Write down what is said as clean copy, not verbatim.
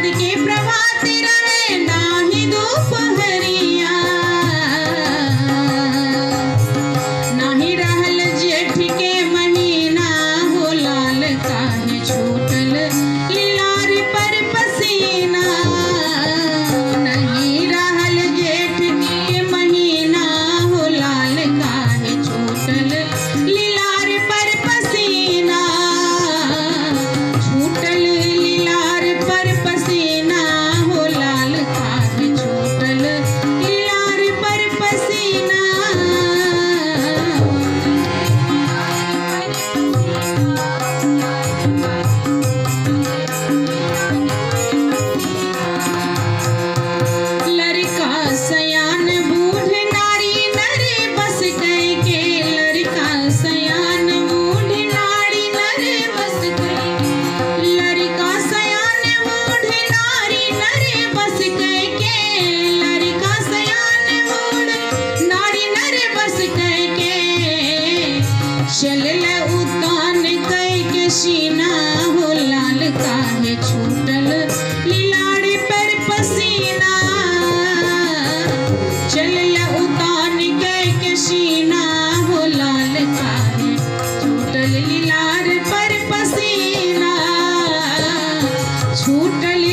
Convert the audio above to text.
शरद के प्रभात रहे नाही दुपहरिया। नाही रहल जेठ के महीना हो लाल काहे छूटल लीलार पर पसीना। नहीं रहल जेठ के महीना हो लाल काहे छूटल लीलार पर पसीना। छूटल लीलार पर पसीना हो लाल काहे छूटल लीलार पर पसीना। लड़का सयान बूढ़ नारी नर बस कह के। लड़का सयान बूढ़ नारी नर बस कह के। लड़का सयान बूढ़ नारी नर बस कह के। लड़का सयान बूढ़ नारी नर बस कह के। चलल उतान कह के सीना हो लाल काहे छूटल लीलाड़ पर पसीना। चलल उतान कह के सीना हो लाल काहे छूटल लीलाड़ पर पसीना। छूटल।